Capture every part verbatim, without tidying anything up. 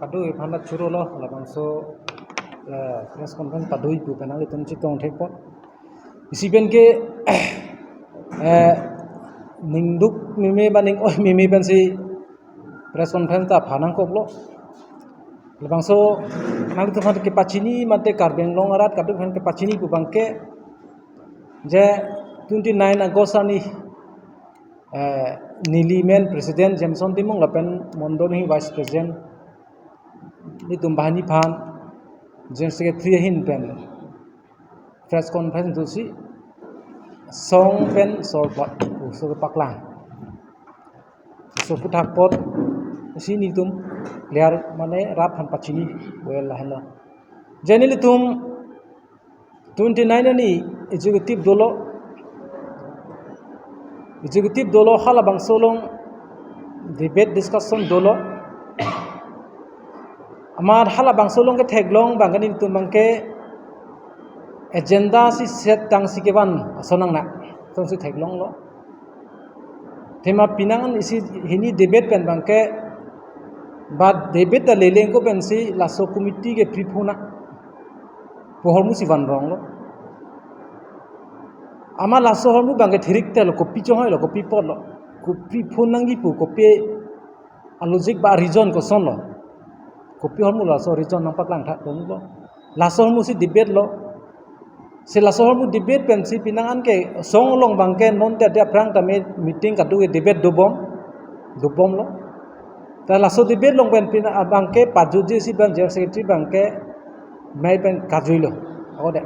Kadokave aphan ta churolo labangso, eh, press conference padoi pu pen nanglitum chetong thekpo. Isi pen ke, eh, ningduk meme ba ning-oi meme pensi press conference ta pha nangkoklo. Labangso nanglitum aphan kepachini mate Karbi Anglong arat kadokave aphan kepachini pu abangke je twenty nine August arni, eh, neli men President Jameson Timung lapen Mondol hi Vice President nelitum banghini aphan General Secretary ahin pen press conference dosi song pen sor pa-, sor paklang. So aphuthak apot si nelitum clear mane rat aphan pachini well lahenlo. Je nelitum twenty nine arni executive dolo. Executive dolo halabangso along debate discussion dolo. Amat halabangso along ketheklong abangke nelitum abangke agenda si set tangsi kevan ason nangne. Tongsi theklonglo. Athema penang an isi hini debate pen abangke ba debate ta leleng ko pensi laso committee ke pripuna. Pu ahormu si vanronglo. Amat laso ahormu abangke thirik telo, kopi chonghoi lo, kopi apotlo, kopi phun nangji pu, kopi a-logic ba a-reason kosonlo, kopi ahormu laso reason nangpaklang tha ahormu lo. Laso ahormu si debate lo. Si laso ahormu debate pensi penang an ke song along abangke non dia dia aphrang tame meeting kadokave debate dobom, dobomlo. Ta laso debate along pen penang abangke pajutji si abang General Secretary abangke mei pen kajuilo. Ako de.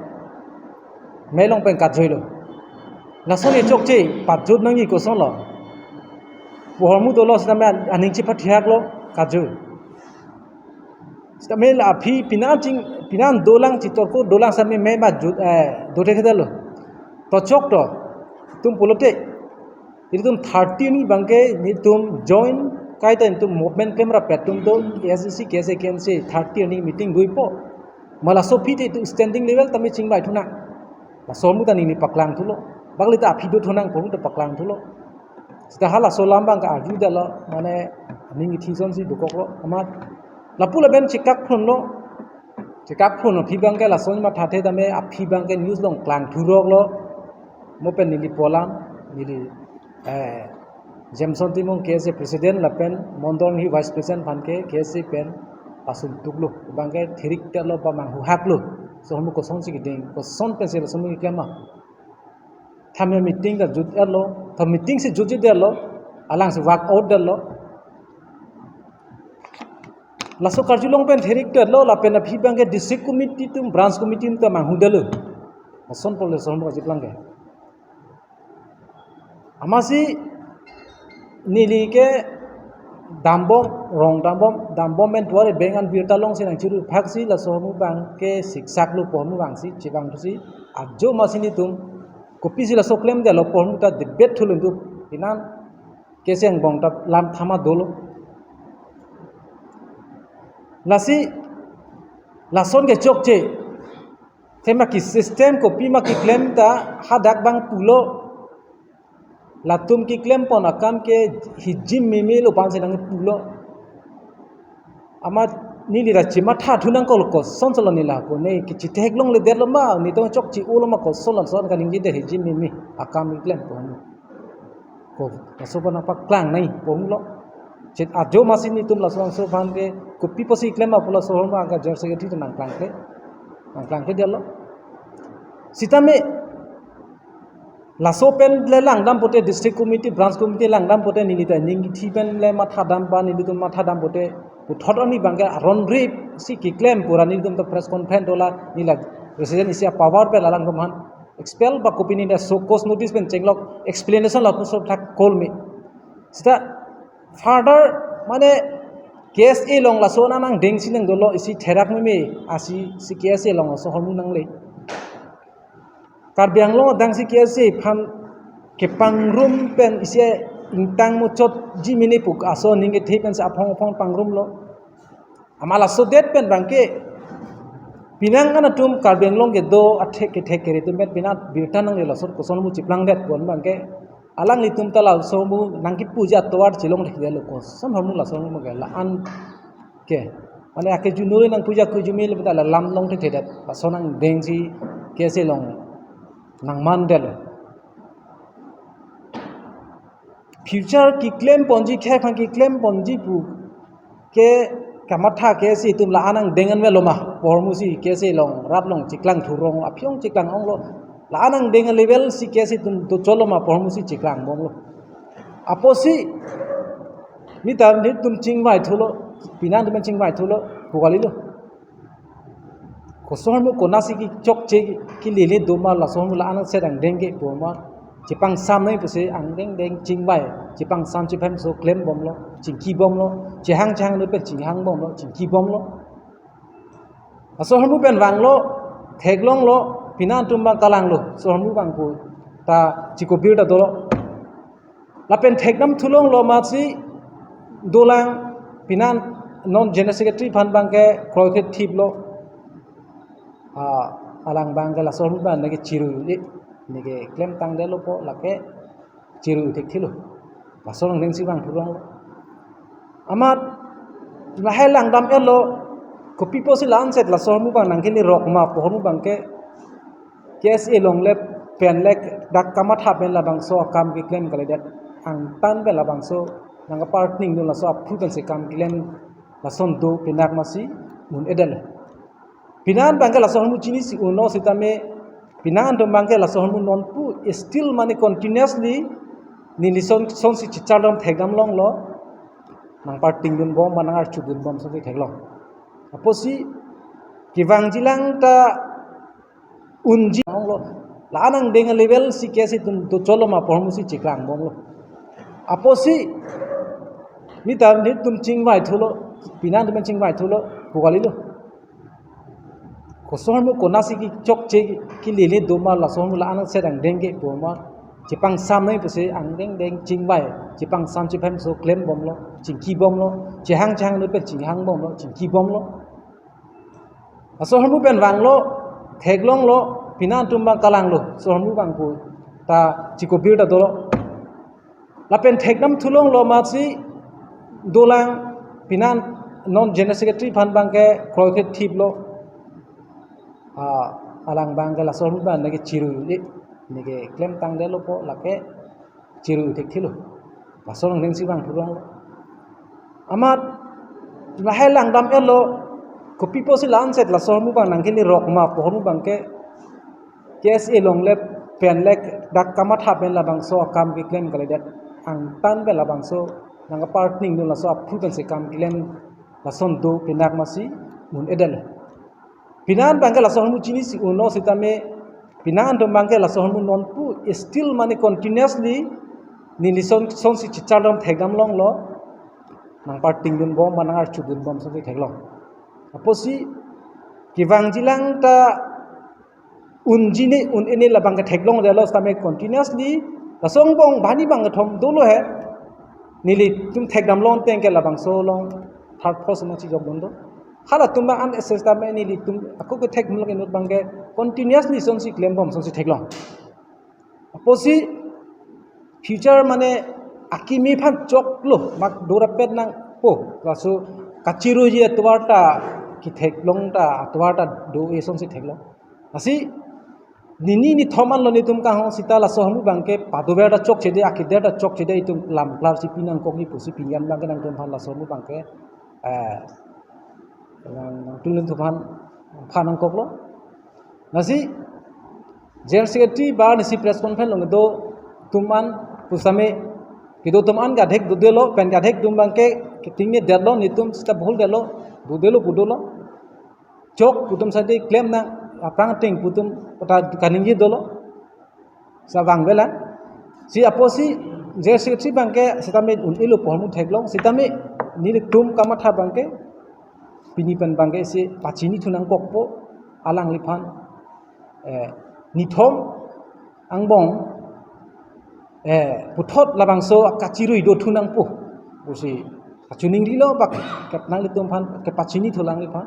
Mei along pen kajuilo. Lason kechokche pajut nangji kosonlo. Pu ahormu dolo sitame aning chepathiaklo kajui. Sitame la aphi penang ching, penang dolang chitorko dolang sitame mei ba jut, eh, dote kedalo. To chok to. Itum pulote. Itum thirty arni abangke nelitum join kaita itum movement klem rapet atum do A S D C, K S A, K N C thirty arni meeting doipo. Amat laso aphi te itum standing level tame chingbai thunang. Laso ahormu ta neli paklang thulo. Bangli ta aphi do thunang pu ahormu ta paklang thulo. Sita halaso alam abangke arjudetlo, mane aning ithi asonsi dokoklo, amat lapu lapen chekak phunlo, chekak phun aphi abangke lason mathathe tame aphi abangke news along klang thuroklo, mo pen neli pu alam, neli, eh, Jameson Timung K S A President lapen Mondol hi Vice President aphan ke K S A pen pasun tuklo, abangke thirik telo ba manghu haklo, so ahormu kosonsi keding, koson pensi laso ahormu keklem ma. Tame meeting ta jut-etlo, ta meeting si jutji detlo, alangsi work out detlo. Laso karjulong pen thirik detlo, lapen aphi abangke district committee atum, branch committee atum ta manghu detlo. Ason pole son bo ajip lang ke. Amatsi neli ke dambom, rong dambom, dambom pen tuare beng an birta longsi nangchiru phaksi laso ahormu abangke siksak lo pu ahormu abangsi chevang thusi ajo amatsi nelitum kopisi laso klemdetlo pu ahormu ta debate thulo nelitum penang K S A angbong ta lam thama dolo. Lasi lason kechokche. Athema ke system kopi ma keklem ta hadak abang pulo. Latum keklem pon akam ke hijim meme lo pansi nangpulo. Amat neli ra chematha thu nangkok lo, kosonsi lo neli la ko ne kechethek longledetlo ma, nelitum chokche-olo ma, koson lason kaningjedet hijim meme akam keklem pon. Ko laso aphan nangpaklang nangji pu ahormu lo. Chet ajo amatsi nelitum laso-labangso aphan ke kopi pusi klem ma pu laso ahormu abangke General Secretary ta nangklangkle, nangklangkledetlo. Sitame laso pen le langdam pote, district committee, branch committee langdam pote neli ta ning ithi pen le mathadam ba nelitum mathadam pote puthot arni abangke aron rip si keklem pu ra nelitum ta press conference dola, neli la president isi a-power pen alang atum aphan expel ba kopi neli ta show cause notice pen chenglok, explanation lapuson thak kolme. Sita further mane K S A along laso nang nangdengsi nangdolo, isi therak meme asi si K S A along laso ahormu nangle. Karbi Anglong adang si K S A aphan kepangrum pen isi ingtang muchotji mene pu aso aning kethe pensi aphong aphong pangrumlo. Amat laso det pen abangke penang an atum Karbi Anglong kedo athek kethek kere atum pen penang birta nangle, lason koson ahormu cheplangdet pu abangke alanglitum ta laso ahormu nangkipuji atovar chelongtheklo, koson ahormu laso ahormu ke la-an ke Mane ake junore nang puja kujumi le beta la lam long te thedet. Lason angdeng si K S A along nang man del. Future keklem ponji, khei aphan keklem ponji pu ke kamatha K S A atum la-an angdeng an velo ma, pormusi K S A along rat along chiklang thurong, aphiong chiklang onglo, la-an angdeng level si K S A atum do cholo ma, pormusi chiklang bomlo. Apotsi neta netum chingvai thulo, pinan atum chingvai thulo, pu kalilo. Laso ahormu konasi kechokche kelele do ma, laso ahormu la-an set angdeng ke pu ma. Chepangsam nai pusi angdeng deng chingvai. Chepangsam chephem so klem bomlo, chingki bomlo, chehang chehang lo pen chinghang bomlo, chingki bomlo. Laso ahormu pen vanglo, theklonglo, pinan atum abang kalanglo, laso ahormu abang pu ta chikobir ta dolo. Lapen thekdam thulonglo amatsi dolang, pinan non General Secretary aphan abangke kroikre thiplo. Ah, alang abangke laso ahormu abang neke chirui, neke klem tangdetlo po, lake chirui thekthelo. Laso angdeng si abang thulonglo. Amat lahai langdam-etlo, kopi pusi la-an set laso ahormu abang nangkini rok ma pu ahormu abangke K S A along le pen le dak kamatha pen labangso akam keklem kalidet, angtan pen labangso nangkapar ningdun laso aphu pensi kam keklem lason do pinak amatsi un-edetlo. Pinan abangke laso ahormu chinisi unlo sitame, pinan atum abangke laso ahormu nonpu still mane continuously neli son, sonsi chichardam thekdam longlo, nangpar ningdun bom, ma nang archudun bom sonsi theklong. Apotsi kevangjilang ta unji onglo, la-an angdeng level si K S A atum do cholo ma, pormusi chiklang bomlo. Apotsi neta netum chingvai thulo, pinan atum chingvai thulo, pu kalilo. Laso ahormu konasi kechokche kelele do ma, laso ahormu la-an set angdeng ke pu ma. Chepangsam nai pusi angdeng deng chingvai. Chepangsam chephem so klem bomlo, chingki bomlo, chehang chehang lo pen chinghang bomlo, chingki bomlo. Laso ahormu pen vanglo, theklonglo, pinan atum abang kalanglo, laso ahormu abang pu ta chikobir ta dolo. Lapen thekdam thulonglo amatsi dolang, pinan non General Secretary aphan abangke kroikre thiplo. Ah, alang abangke laso ahormu abang neke chirui, neke klem tangdetlo po, lake chirui thekthelo. Laso angdeng si abang thulonglo. Amat lahai langdam-etlo, kopi pusi la-an set laso ahormu abang nangkini rok ma pu ahormu abangke K S A along le pen le dak kamatha pen labangso akam keklem kalidet, angtan pen labangso nangkapar ningdun laso aphu pensi kam keklem lason do pinak amatsi un-edetlo. Pinan abangke laso ahormu chinisi unlo sitame, pinan atum abangke laso ahormu nonpu still mane continuously neli son, sonsi chichardam thekdam longlo, nangpar ningdun bom, ma nang archudun bom sonsi theklong. Apotsi kevangjilang ta unji ne un-e ne labangke theklongdetlo sitame continuously laso angbong banghini bangkethom dolo he. Nelitum thekdam long teng ke labangso along third force ma chijok dun do. Halatum abang an S S tame nelitum ako kethek mulak inut abangke continuously sonsi klem bom sonsi theklong. Apotsi future mane akimi aphan choklo, mak dorapet nangpo, laso kachiruiji atovar ta ketheklong ta atovar ta do-e sonsi theklong. Lasi nini nithom anlo netum kanghon sita laso ahormu abangke padover ta chokchede, akider ta chokchede, itum lam klar si pinangkok ni pusi pini an abangke nangtum aphan laso ahormu abangke, eh, nang, nangtum netum aphan phan nangkoklo. Lasi General Secretary bar nisi press conference along kedo atum an pusitame, kedo atum an kadhek dodelo, pen kadhek atum abangke ketingnedetlo, netum sita bhul detlo, dodelo, dodelo. Chok pu atum sadi klem nang, aphrang ting pu atum pada kaningje dolo. Sa vang bela. Si apotsi General Secretary abangke sitame un-elo pu ahormu theklong, sitame nelitum kamatha abangke pini pen abangke si pachini thu nangkokpo alangliphan. Eh, nithom angbong, eh, puthot labangso kachirui do thu nangpo pusi kachiningrilo bak kep nanglitum aphan kepachini thu alangliphan.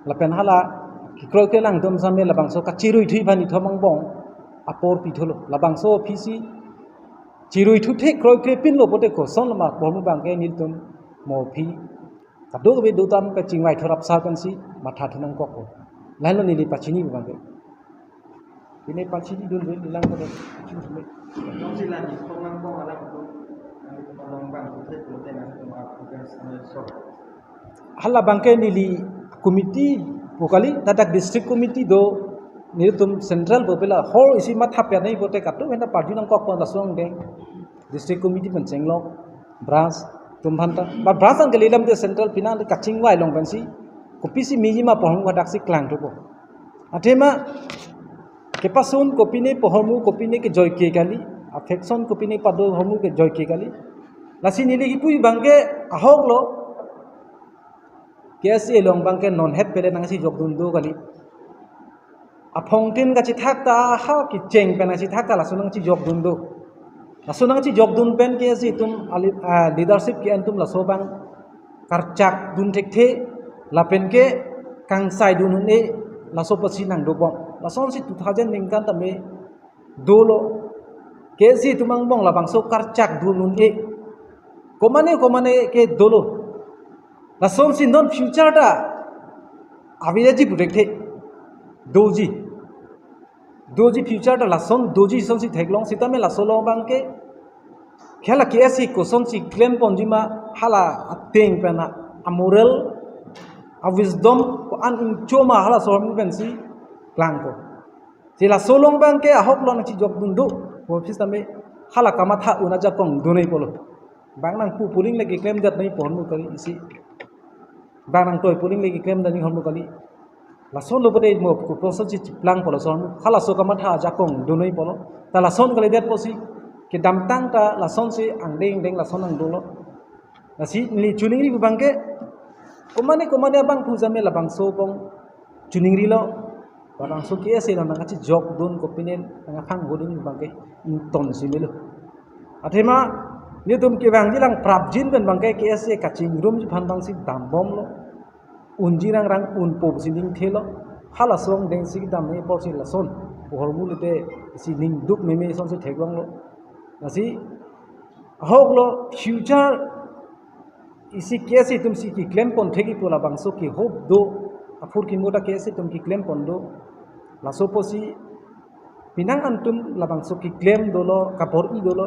Lapen hala kekroikre nangtum same labangso kachirui thu aphan nithom angbong apor pithulo. Labangso aphi si chirui thu thek kroikre pinlo pote koson lo ma pu ahormu abangke nelitum mo aphi Kadokave do tame kachingvai thorap sa pensi matha thu nangkokpo. Lahenlo neli pachini abang ke. Pine pachini dun dun ilang pada. Nong sila ni kong nang kong alam tu. Nang kong nang bang tu tu tu tena tu ma tu kan sama so. Hala abang ke neli committee pu kali, ladak district committee do, nelitum central pu pela hor isi matha pen nai pote katu hena party nangkokpo laso angdeng. District committee pen chenglok, branch atum aphanta. Ba branch an kalilam te central pine kachingvai long pensi, kopisi miji ma pohormu hadak si klang thupo. Athema, kepasun kopine pohormu kopine kejoi ke kali, affection kopine pado hormu kejoi ke kali. Lasi neli kipu abang ke ahok lo, K S A along abang ke non het pele nangchijokdun do kali. Aphongtin kachethak ta ha kecheng pen nangchethak ta laso nangchijokdun do. Laso nangchijokdun pen K S A atum ali, ah, leadership ke-en atum laso abang karchak dun thekthe lapen ke kangsai dun un-e laso pasi nangdobom. Lasonsi two thousand ningkan tame dolo. K S A atum angbong labangso karchak dun un-e. Komane komane ke dolo. Lasonsi non future ta aveji pu thekthe. Doji. Doji future ta lason doji sonsi theklong sitame laso along abang ke. Hala K S A kosonsi klemponji ma hala ateng pen amoral, awisdom ko-an ingchoma halaso ahormu pensi klangpo. Si laso along abang ke ahok lo nangchijokdun do. Office tame hala kamatha un ajakong dun nai pulo. Bang nangpu pu aling le keklem det nai pu ahormu kali isi. Bang nangtoi pu aling le keklem det nai ahormu kali. Lason lo pote mo kosonsi chiplangpo laso ahormu. Halaso kamatha ajakong dun nai pulo. Ta lason kalidet pusi kedamtang ta lasonsi angdeng angdeng lason nangdolo. Lasi neli choningri abang ke komane komane abang pu jame labangso abang choningrilo, labangso K S A along nangkachijokdun kopine nangkaphangdun abang ke ingtonsi melo. Athema nelitum kevangji lang prapjin pen abang ke K S A kachingrumji aphan abangsi dambomlo. Unji rang rang unpo pusi ningthelo. Halaso angdeng si kedam nai apotsi lason pu ahormu lote si ningduk meme sonsi theklonglo. Lasi ahok lo future isi K S A atum si keklempon thekji pu labangso ke hope do, aphurkimo ta K S A atum keklempon do. Laso pusi pine an atum labangso keklem dolo, kabor-i dolo.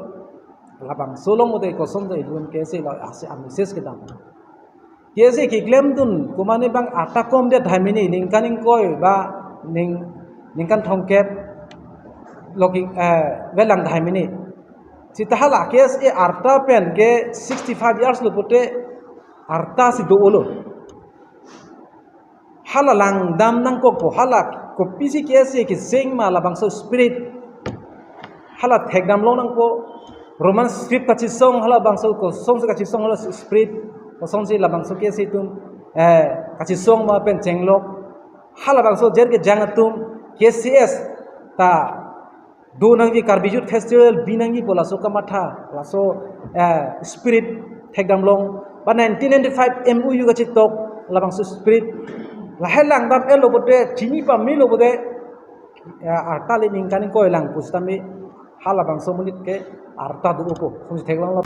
Labangso along mode koson jai dun K S A lo ase a message kedam. K S A keklemdun komane abang arta komdet hai mene ningkan ingkoi ba ning ningkan thomkep lo ke, eh, velang hai mene. Sita hala K S A arta pen ke sixty-five years lo pote arta si dolo. Hala langdam nangkokpo, hala kopisi K S A keseng ma labangso spirit. Hala thekdam long nangpo, Roman script kachisong halabangso kosonsi kachisong hala spirit, kosonsi labangso K S A atum, eh, kachisong ma pen chenglok. Halabangso jer kejang atum K S A ta do nangji, Karbi Youth Festival bi nangji pu laso kamatha, laso, eh, spirit thekdam long. Ba nineteen ninety-five M O U kachetok labangso spirit. Lahai langdam-et lo pote, chini pamelo pote, eh, arta le ningkan ingkoi lang pusitame halabangso amonit ke arta dopo. Sonsi theklonglo.